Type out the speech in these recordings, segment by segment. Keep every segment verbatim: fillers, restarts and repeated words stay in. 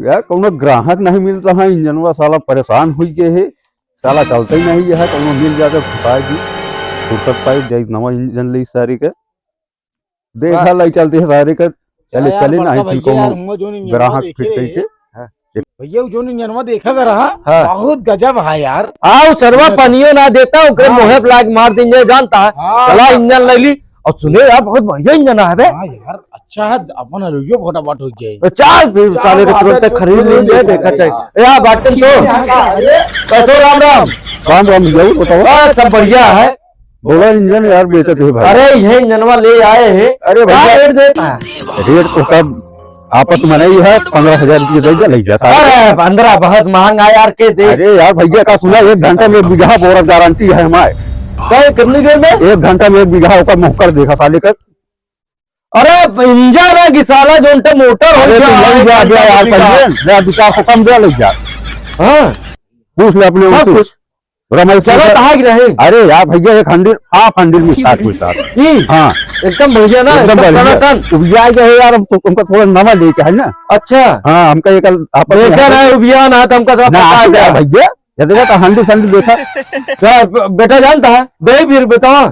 यार, कौनो ग्राहक नहीं मिलता है, इंजनवा साला परेशान हुई गए है, साला चलते ही नहीं है, कौनो मिल जाते फुटाए दी, फुर्सत पाए जाए, नवा इंजन ले सारी के। देखा बस। लाई चलती है सारी के, चले, यार, चले बड़का नहीं, फिर भैया, कौनो यार, हुआ जो नहीं, ग्राहक देखे फिट रहे। कइके। हाँ। भैया, वो जो नहीं, इंजनवा देखा कर रहा, हाँ। बहुत गजब है यार। आओ, सरवा पानियो ना देता, ओकरे हाँ। मुँहे पे लाग मार देंगे, जानता है। हाँ। चला, इंजन ले ली। और सुने यार, बहुत बढ़िया इंजन है बे। हाँ यार, अच्छा है, अपन अलुइयो फटाफट हो जाए। तो चल फिर, साले के तुरंत खरीद लेंगे, देखा चाहिए। ए, आ, बाटन तो। कैसो, राम राम। राम राम भैया, बताओ। बस, सब बढ़िया है। बोला इंजन यार बेचत है भाई। अरे, यह इंजनवा ले आए हैं। अरे का भैया। रेट देता है? रेट तो सब आपस में नहीं है, पन्द्रह हजार रुपये दे दे, ले जा सारे। अरे, पन्द्रह बहुत महंगा यार, के दे। अरे यार भैया, का सुना, एक घंटा में एक बीघा बोरा गारंटी है हमारे। का, कितनी देर में? एक घंटा में एक बीघा ओकर मुँह कर देखा साले का। अरे, इंजन है कि साला, जो उनका मोटर हो अरे, तो गया ले है, जा, जा यार, बीघा। पहले, जा, बीघा को कम दे, ले जा। हाँ। पूछ ले अपने सब उनसे। कुछ। रमेश चलो, पूछे। कहाँ की रहे? अरे यार भैया, एक हंडिल, हाफ हंडिल में स्टार्ट हुई साहब। ई? हाँ। एकदम बढ़िया ना, एकदम एकदम बढ़िया। टनाटन। उबिया गए यार, हम तो, हमका थोड़ा नवा लेके है ना। अच्छा। हाँ, हमका एक आपस में देखा हंडिल ना, उबिया ना, तो हमका सब ना, पता है यार क्या? भैया, ये देखो तो हंडिल संडिल देखा। क्या ब-, बेटा जानता है? दे फिर बताओ।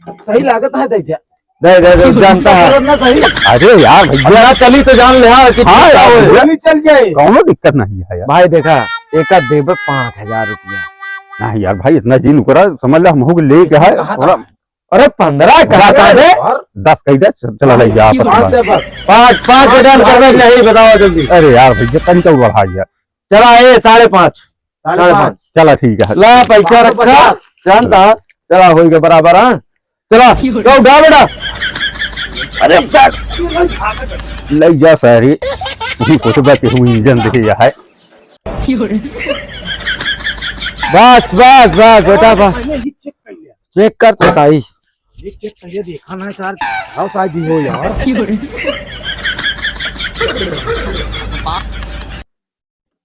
सही लागत है, दे जा। दे, दे, दे, जानता है। ना सही। अरे यार भैया। अब ना चली तो जान ले, हाँ, कि हाँ ठीक यार है। भैया। चली चल जाए। कौनो दिक्कत नहीं है यार। भाई देखा, एक आध देबे पाँच हजार रुपया। नहीं यार भाई, इतना जी नुकरा, समझ ले, हम हो गए लेके है, कहा थोड़ा था? अरे पन्द्रह कहा था बे? दस कह दे, चला ले जा, पाँच दे बस। पाँच, पाँच पाँच डन कर दे, नहीं बताओ जल्दी। अरे यार भैया, तनी तो बढ़ा यार। चला, ए, साढ़े पाँच। साढ़े पाँच। चला, ठीक है। ला, पैसा रखा, पचास। जानता है? चला, हो गया बराबर, हाँ? चला, जाओ, उठा बेटा। अरे, बैठ। ले जा सारी। तू कुछ बात हूँ, इंजन देखे यह है। बस, बस, बस, बेटा, बस। पहले ये चेक कर लिया। चेक कर तो ताई। ये चेक कर लिया, देखा ना यार, भाव शायद ही हो यार।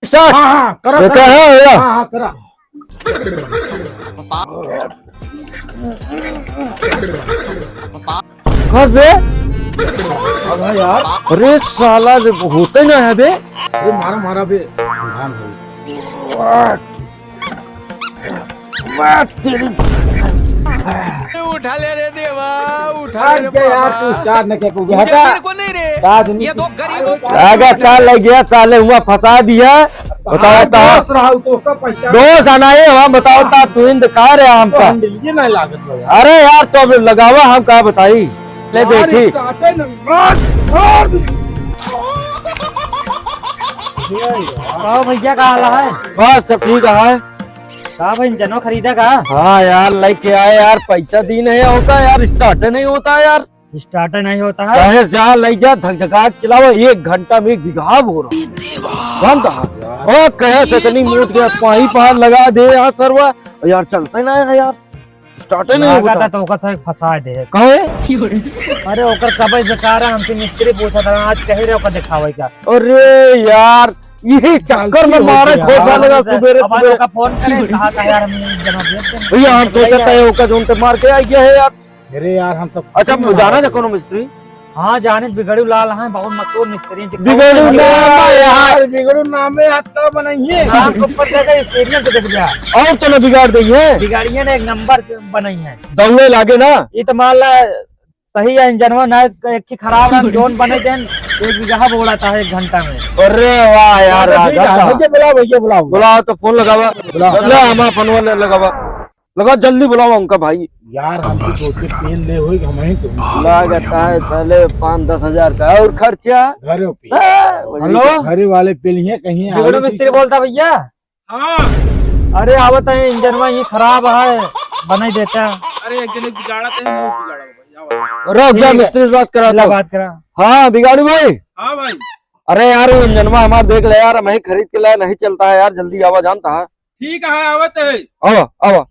स्टार्ट। हाँ, हाँ, करा, बेटा करा। है, भैया। हाँ, हाँ, करा। कस बे? अबे यार। अरे साला, रे, होते ना है बे। अरे मारा, मारा बे। धान हो। वाह, तेरी। उठा ले रे देवा, उठा ले रे यार, बाबा। तू स्टार्ट न के को ये हटा। तेरे को नहीं रे। का दुनिया ये दो गरीबों की लागत का लग गया, साले हुआ फंसा दिया। बताओ हाँ, ता। दोस्त रहा, तो उसका पैसा। दोस्त आना है, हम बताओ ता, तू इन दिखा रहे हमका। हम ये नहीं लागत भाई। अरे यार, तो अब लगावा, हम का बताई। ले यार, देखी। स्टार्टर न-, मार, मार। आओ भैया, का हाल है? बस, सब ठीक है। का भाई, इंजनो खरीदा का? हाँ यार, लेके आए यार, पैसा दी नहीं होता यार, स्टार्ट नहीं होता यार। स्टार्ट नहीं होता है? कहे जा, ले जा, धक धका के चलाओ, एक घंटा में एक बीघा हो रहा। कौन कहा? ओ, कहे से इतनी मूड के पाई पार लगा दे यार सरवा। यार, चलते ना है यार, स्टार्ट नहीं होता। तो ओकर से फंसा दे। कहे? अरे, ओकर कबई बेकार है, हमसे मिस्त्री पूछा था, आज कहे रहे ओकर दिखावे का। अरे यार, यही चक्कर में मारे खोसा लगा सुबेरे अब सुबेरे। ओका फोन करे, कहा था यार, हम जमा दे देंगे। भैया, हम सोचा था ओका जोन पे मार के आ गया है यार। अरे यार, हम तो अच्छा, जाना था कोनो मिस्त्री? हाँ, जाने बिगड़ू लाल हैं, बहुत मशहूर मिस्त्री हैं। बिगड़ू नाम है यार, बिगड़ू नाम है, हाथ का बनाइए। नाम के ऊपर जगह experience देख लिया। और तो ना बिगाड़ देंगे। बिगाड़िए ना, एक नंबर बनाई है। दौड़े लागे ना। ये तो मान ला, सही है, इंजनवा ना एक ही खराब है, जोन बने देन, एक बीघा बोड़ाता है एक घंटा में। अरे वाह यार, चलो, ठीक है, राजा। भैया बुलाओ, भैया बुलाओ। बुलाओ तो फोन लगावा। बुलाओ। ले, हमारा फोनवा ले लगावा। लगा, जल्दी बुलावा उनका भाई। यार, हम तो सोचे तेल ले होई, हम ही तो। लागता है साले पाँच दस हजार का और खर्चा। घरे पे। हाँ, वही। हेलो? घरे वाले पे लिए कहीं बिगड़ू आलू मिस्त्री की बोलता भैया? हाँ। अरे आवत है, इंजनवा ये खराब है, बनाई देता। अरे एक जने बिगाड़ा थे, हम बिगाड़ा भाई, आओ। रुक जा, मिस्त्री से बात करा ला तो। बात करा। हाँ, बिगाड़ू भाई। हाँ भाई। अरे यार, वो इंजनवा हमार देख ले यार, हम ही खरीद के लाए, नहीं चलता है यार, जल्दी आवा जानता है। ठीक है, आवत है। आवा, आवा।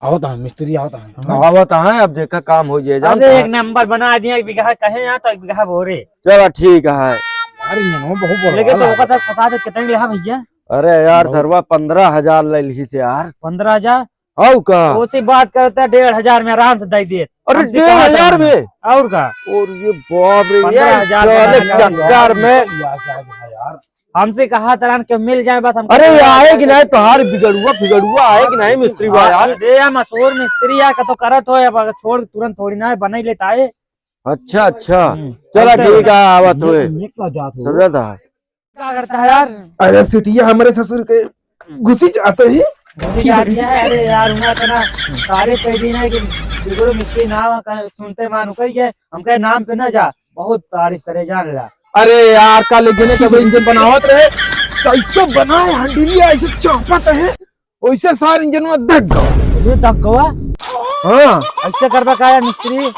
आवत है, मिस्त्री आवत है। हाँ। आवत है, अब देखा काम हो जाए, जानता अरे, है। एक नंबर बना दिया, एक बीघा कहे यहाँ तो एक बीघा बोरे। चलो, ठीक है। यार, इंजनवा बहुत बड़ा लेकिन तो वाला ओका है। तक फंसा दे, कितने लिहा भैया? अरे यार, बहुत। सरवा पन्द्रह हजार ले ली से यार। पन्द्रह हजार? अउ का? ओसे बात करता, डेढ़ हजार में आराम से दइ देत। अरे, हमसे कहा था डेढ़ हजार में? अउर का? और ये बाप रे, पन्द्रह हजार ये साले चक्कर में। हमसे कहा तरह के मिल जाए बस हमको। अरे, आए कि नहीं तोहार बिगड़ुआ फिगड़ुआ, आए कि नहीं मिस्त्री बा यार? अरे यार, मशहूर मिस्त्री यार, का तो करत हो, अब छोड़, तुरंत थोड़ी ना है, बना ही लेता है। अच्छा, अच्छा। हम्म। चला, ठीक है, आवत हुए। निकला जात हो। समझा था? का करता है यार? अरे सिटिया हमरे ससुर के घुसी जाते ही। घुसी जाती है। अरे यार, उन्हें इतना तारीफ कर दी ना कि बिगड़ू मिस्त्री नाम का सुनते मान उकर गए, हमके नाम पे ना जा, बहुत तारीफ करे जान ला। अरे यार, का ले गने के इंजन बनावत रहे, कैसे बनाए हंडिलिया, ऐसे चापत है, वैसे सार इंजन में दग गवा। ये दग गवा? हाँ। ऐसे करबा का यार मिस्त्री?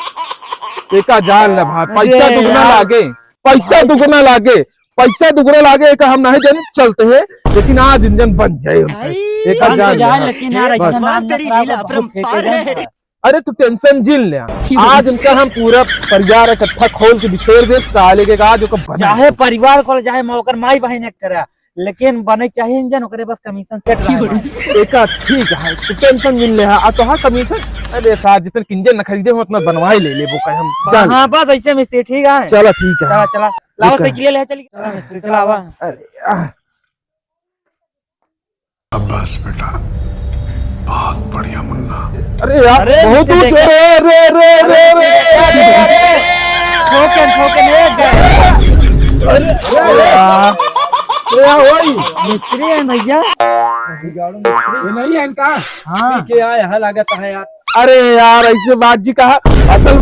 एका जान ले भाई, अरे पैसा दुगना यार। लागे, पैसा दुगना लागे, पैसा दुगना लागे, एका हम नहीं जाने चलते हैं, लेकिन आज इंजन बन जाए उनका। एका बन तो जान ले जाए, भाई। लेकिन यार, ऐसा बस नाम ना तेरी खराब लीला हो, बहुत फेंके अपरंपार जाए। है। अरे तू टेंशन जिन ले, आज उनका हम पूरा परिवार इकट्ठा खोल के बिखेर दे साले के, आज ओकर बना चाहे दे। परिवार को, चाहे मैं ओकर माई बहन एक करा, लेकिन बने चाहिए इंजन, ओकरे बस कमीशन सेट रहे भाई। एका ठीक है, तू टेंशन जिन ले, आ तो हाँ कमीशन, अरे सार जितन इंजन न खरीदे हो उतना बनवाए ले लेबो कहे हम। चल। हाँ बस ऐसे मिस्त्री ठीक है। चला ठीक है। चला चला, लाओ ठीक है। साइकिल ले चली, चला मिस्त्री चला आवा। अरे आह। शाबाश बेटा, बहुत बढ़िया मुन्ना। अरे यार, अरे बहुत ऊंचे, अरे, अरे, अरे, अरे, अरे, अरे, अरे, अरे, ठोके, ठोके, नहीं, गए। अरे, अरे यार, अरे यार, वही। मिस्त्री है भैया। ये नहीं है इनका? हाँ। पी के आए हैं, लागत है यार। अरे यार, ऐसे बात जी कहा, असल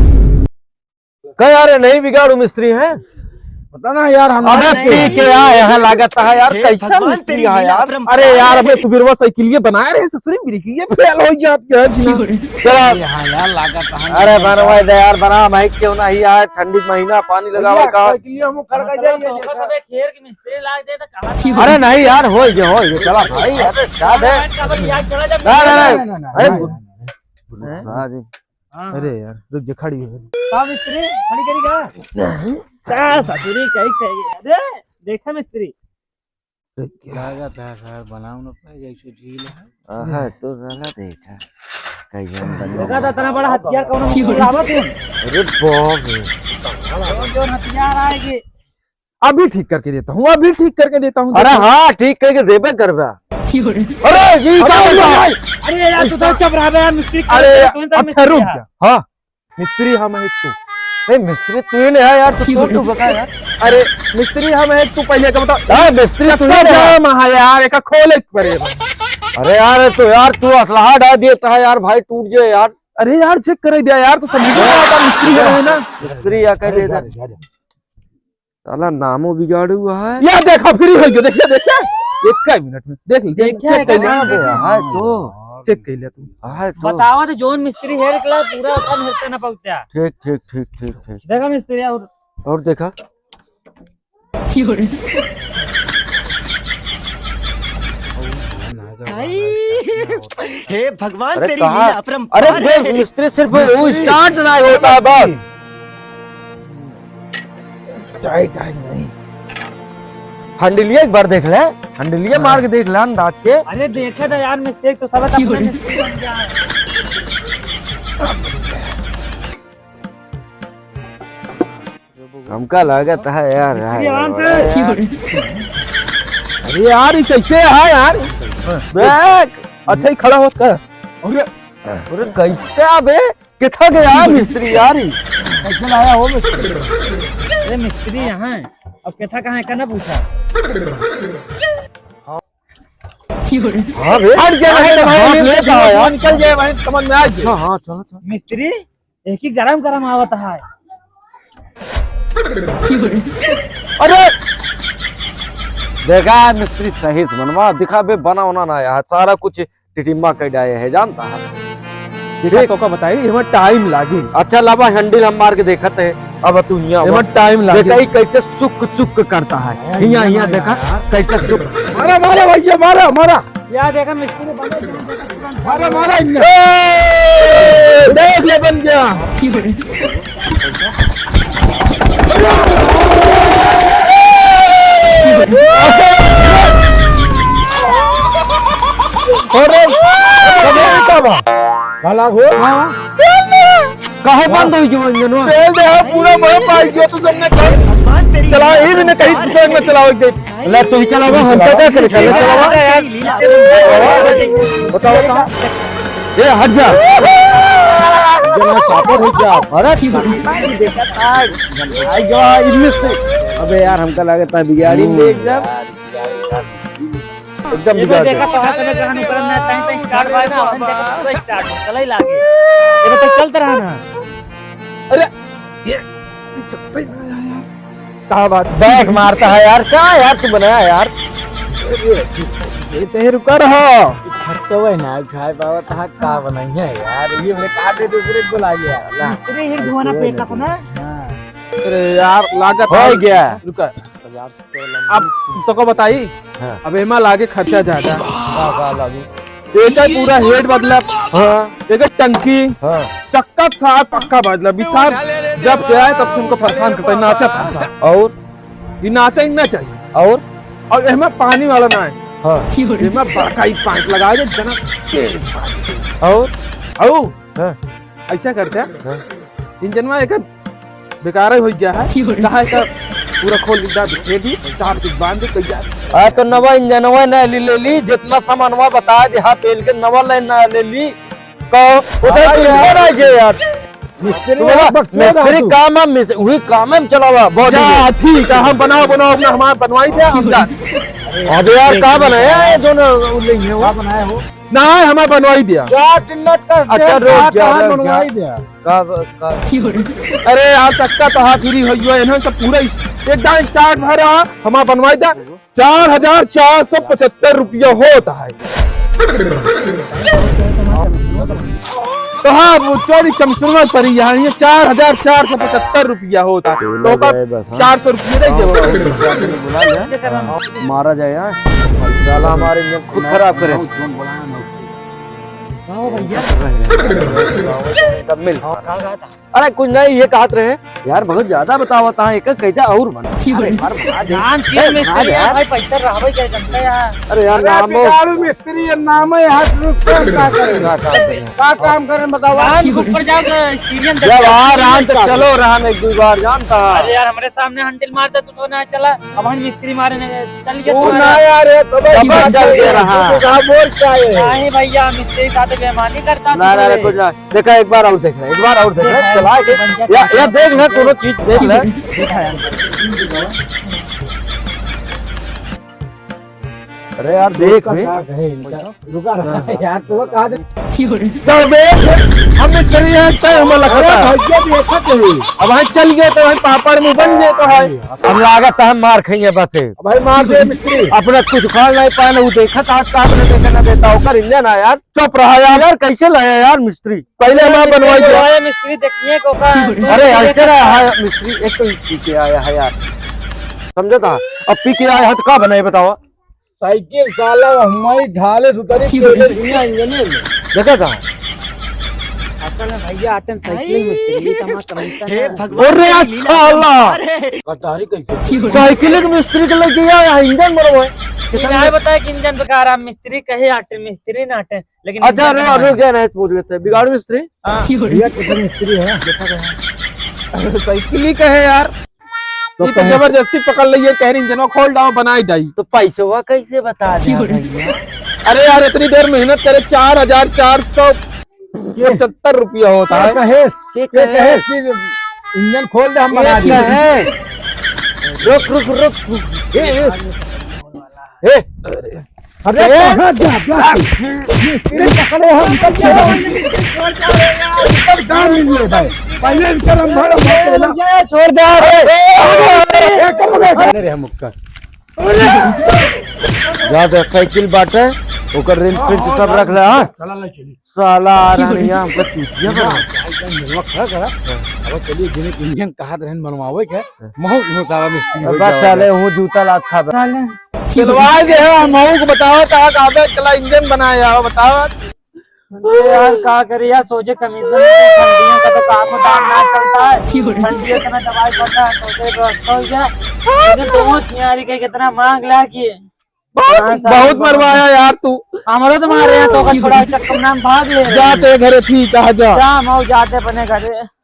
का यार, नहीं बिगाड़ू मिस्त्री है? पता ना यार, हम अबे पी के आए हैं, लागत है यार, हे कैसा भगवान, मिस्त्री तेरी है लीला यार? अपरंपार अरे यार, है। अबे सुबिरवा साइकिलिये बनाए रहे, ससुरी ब्रेकिये फेल हो जात यार जी। चला। ये हाँ यार, लागत है। अरे बनवाए दे यार, बना भाई, क्यों ना ही यार, ठंडी महीना, पानी लगावा भैया, का। साइकिलिये हम खड़ के जाइए। तो देखा। अबे खेर के मिस्त्री लाग दे तो कहाँ से? अरे नहीं यार, हो गया, हो गया, चला भाई, अरे क्या दे? अबे यार चला जा। ना, ना, ना। ना, ना, ना, अरे ना, ना, ना। गुस्सा जी। हाँ, अरे हाँ। यार, रुक जा, खड़ी हो। का मिस्त्री? खड़ी करी का? नहीं। का ससुरी कही, कही? अरे, देखा मिस्त्री। रुक जा। लागत है सार, बनाव न पाए, जैसे ढील है। आहा, तो साला देखा। कैसन बन देखा था, इतना बड़ा हथियार कौन लावा तू? अरे बाप रे। कौन, कौन हथियार आएगी? अभी ठीक करके देता हूँ, अभी ठीक करके देता हूँ, अरे देखो। हाँ, ठीक करके देबे करबा। अरे, ये क्या अरे, करता है? अरे यार, तू तो चुप रह बे यार, मिस्त्री। अरे, तू तो अच्छा, मिस्त्री रुक है। जा। हाँ, मिस्त्री हम है तू। ए, मिस्त्री तू ही नहीं है यार, तू, तू, तू बता यार। अरे, मिस्त्री हम है तू, पहले का बता। हाँ, मिस्त्री तू ही चक्का नहीं है। जाम है यार, एका खोले के पड़ेगा। अरे यार, तो यार, तू असलहा डाल देता है यार, भाई टूट जाए यार। अरे यार, चेक कर दिया यार, तो समझ में आता, मिस्त्री है ना। मिस्त्री या कह ले इधर। साला नामो बिगाड़े हुआ है। या देखा, फ्री हो गया, देखिए, देखिए। एक का मिनट में देख ले, देख, देखिए, चेक कर ले। कहाँ गया है तो? चेक कर ले तू। है तो। बतावा तो, जोन मिस्त्री हेर के ला, पूरा अपन हेरते ना पहुंचा। ठीक, ठीक, ठीक, ठीक, ठीक। देखा मिस्त्री और। और देखा। हे भगवान, अरे तेरी कहाँ? लीला अपरंपार अरे है। देख, मिस्त्री सिर्फ वो स्टार्ट ना होता है बस। टाइट है नहीं। हंडिलिया एक बार देख ले, हंडिलिया हाँ। मार के देख ले अंदाज के। अरे देखे तो यार, मिस्त्री तो सब अपने मिस्त्री बन गया है। हमका लागत है यार, मिस्त्री यार, आराम से। यार। अरे यार, ये कैसे है यार? देख। अच्छा, ये खड़ा होत का? अरे, अरे कैसे अबे? किथा गया मिस्त्री यार? कैसे लाया हो मिस्त्री? अरे मिस्त्री यहाँ है, अब किथा कहाँ है, का ना पूछा? हाँ बे। हट जा भाई, भाई, भाई, भाई, निकल जाए भाई, समझ में आ जाए। अच्छा, हाँ, चलो, चलो। मिस्त्री, एक ही गरम गरम आवत है। अरे! देखा है मिस्त्री, सही से बनवा, दिखा बे, बना होना ना यार, सारा कुछ टिटिम्मा कर डाए है, जानता है। देखा ठीक। तो का बताई, एमा टाइम लागी। अच्छा, लावा हैंडल हम मार के देखत है। अब तू हियाँ एमा आवा। टाइम लागी। देखा, ई कैसे सुक सुक करता है। हाँ, हियाँ, हियाँ हियाँ देखा, यार। कैसे सुक। मारा, मारा भैया, मारा, मारा। यार देखा, मिस्त्री बने। मारा, मारा इन्हें। ए, देख ले, बन गया। अरे, अबे, का बा? हो? हाँ। काहे बंद होइ गयो इंजनवा? तेल दे, हाँ, पूरा बम पाई गयो तो सबने कहा। चला, ही भी नहीं कहीं दूसरे में चलाओ एक दिन। ले, तू ही चलावा, हम तो क्या करें? ले, चलावा। बताओ, बताओ। ए, हट जा। जना सापर हो जा। अरे, आई गया, इनमें से। अबे यार, हमका लागत है बिगाड़ी ले एकदम। एकदम ये तो बिगाड़ दे। देखा तो है, तने जहाँ ऊपर में कहीं तो start भाई ना, अपन देखा तो start हो, चला ही लागे। ये तो चलता रहा ना। अरे, ये, ये चलता ही ना यार। का बात? बैक मारता है यार, का यार तू बनाया यार? ये, ये तो रुका रहा। हट तो वही ना, उठाए पावा तो का बनाई है यार? ये मेरे काटे दूसरे को ला गया ना। दूसरे ही धुआं ना पेटा था ना। हाँ। अरे यार, लागत हो है। गया। रुका। अब तोको बताई, हाँ। अब एमा लागे खर्चा ज्यादा। का, का लागी? एकर पूरा हेड बदलब, हाँ। एकर टंकी, हाँ। चक्का साथ पक्का बदलब। ई साहब जब से आए तब से हमको परेशान करता है, नाचा था साहब। और? ये नाचा ही ना चाहिए। और? और एमा पानी वाला ना है। हाँ। एमा बड़का ही पाइप लगा दे, जना तेल पाइप। और? और? हाँ। ऐसा करते हैं, हाँ। इंजनवा एक बेकार हो गया है। क्यों रे? कहा है का पूरा खोल के डाल दे, दे दी, चाप के बांध दे, तैयार। आ, तो नवा इंजनवा ना ले, ले ली, जितना सामानवा बता दे, हाँ, पेल के नवा लाइन ना ले ली। तो उधर हाँ, कुछ यार। बना जे यार। मिस्त्री तू बोला, बकचोद है मिस्त्री तू। काम है, मिस-, वही काम है, हम चलावा, बहुत जा, दिन। ठीक है, हम बनाओ, बनाओ, अपना हमारा बनवाई दे, हम जा। अबे यार, का बनाया है, जो ना, वो नहीं है, वो? का बनाया हो? ना, हमारा बनवाई दिया। क्या टिल्लट कर अच्छा, दे, रुक कहाँ, जा, कहाँ रुक जा। बनवाई दिया? का, का? अरे यार, तक्का तो हाथ फ्री हो गया, इन्होंने सब पूरा इस-, एकदम start भरा, हमारा बनवाई दिया। चार हजार चार सौ पचहत्तर रुपया होता है। कहाँ वो चोरी कम सुनवा पड़ी यहाँ, ये चार हजार चार सौ पचहत्तर रुपया होता है। तो का बस, हाँ। चार सौ रुपया दे दे। मारा जाए, हाँ। साला हमारे इंजन खुद खराब करे। हाँ भैया। तब मिल। हाँ, कहाँ गया था? अरे कुछ नहीं, ये कहत रहे यार, बहुत ज्यादा बतावत है, एक कैसे और बना। अरे यार, बना दे। नाम चीज ए, मिस्त्री बना दे है यार। भाई, पैसा रहबे क्या जनता यार। अरे यार, अरे नाम हो। बिगाड़ू मिस्त्री, ये नाम है, हाथ रुक के हम का करें? का काम करें? का काम करें बताओ? राम के ऊपर जाओ, सीरियन जब आ राम तो चलो, राम एक दो बार जानता है। अरे यार, हमारे सामने हैंडल मारता तू तो ना चला, अब हम मिस्त्री मारे ने चल गया वो तुम्हारा। ना यार, ये तो भाई दबा चल गया रहा। तू तो कहा बोल क्या है? नहीं भैया, मिस्त्री साथ बेईमानी करता ना, तू ना, तो। कुछ ना। देखा, एक बार और देख ले, एक बार और देख ले, देखा, चला के, बन गया या, या देख ले, कोनो चीज देख ले। देखा यार। अरे यार, देख रुका बे। का कहे इनका? रुका रहा है यार, तो वो कहा दे। दबे, हम मिस्त्री हैं, तय हम लखत अरे है। भैया, देखा तो है। अब भाई चल गए तो भाई पापड़ मुँह बन गए तो है। अब लागत है हम मार खाएंगे बचे। अब भाई मार दे मिस्त्री। अपना कुछ उखाड़ नहीं पाए ना, वो देखा था, आज का आपने देखा ना देता होकर इंजन आया यार। चुप रहा यार, यार कैसे लाया यार मिस्त्री? पहले हमारा बनवाई दिया। बनवाया मिस्त्री, देखिए को का। अरे ऐसे रहा है मिस्त्री, एक तो पी के आया है यार, समझा था? अब पी के आया है तो का बनाए बताओ? साइकिल साला हमारी ढाले से उतरी, पहले दुनिया इंजने में। देखा था? असल में भैया आटन साइकिल मिस्त्री, ये तो हमारा कमीशन है। अरे साला! कटारी कहीं पे। साइकिल के मिस्त्री के लग गया या इंजन मरवाए? ये ना बताया कि इंजन बेकार है, मिस्त्री कहे आटन मिस्त्री ना आटन। लेकिन अच्छा, इंजन रुक, कहाँ रुक है? गया, नहीं पूछ लेते। बिगाड़ू मिस्त्री? हाँ। भैया, कितने मिस्त्री है? अरे, साइकिल ही का है यार। तो ये तो कहे जबरदस्ती पकड़ ली है, कह रही, "इंजनवा खोल डाओ, बनाई डाई।" तो पैसवा कैसे बता दे भैया? अरे यार, इतनी देर मेहनत करे, चार हजार चार सौ पचहत्तर रुपया होता है। कहे, के कहे? कहे कि इंजन खोल दे, हम बना देंगे। रुक, रुक, रुक, रुक। ए, ए। ए, अरे, अरे, कहाँ जा, जा। मिस्त्री पकड़े हम, निकल जा। निकल जा, निकल जा, भाई। पहले इनका रंभा, रंभा पहला। छोड़ दे, अरे। ए, कौन है? अरे, हम मुक्का। जा दे, साइकिल बाटे, ओकर रिंच पिंच सब रख ले, हाँ? चला, ले चली। साला आ रहा नहीं, हमका चूतिया बना। भाई, भाई, मिलवा खड़ा करा। हाँ। अब चलिए, जिन्हें इंजन कहा रहन बनवावे के, हाँ। महू, महू साला मिस्त्री हो बस जाओगे। साले, हूँ जूता लात खा बे। साले। चलवा दे, हम महू को बताओ, कहा, कहा बे, चला इंजन बनाया हो, बताओ। अरे यार, का करे यार, सोचे कमीशन में ठंडियों का तो काम धाम ना चलता है। ठंडियों इतना दवाई पड़ता है, सोचे व्यवस्था हो जाए। लेकिन दोनों छियारी के कितना मांग ला कि बहुत, हाँ, साहब, बहुत बहुत मरवाया यार तू। हमरो तो मारे हैं, तो का छोड़ा, चक्कर नाम भाग ले रहे हैं। जाते घरे ठीक है, जा। जा, मऊ जाते अपने घरे।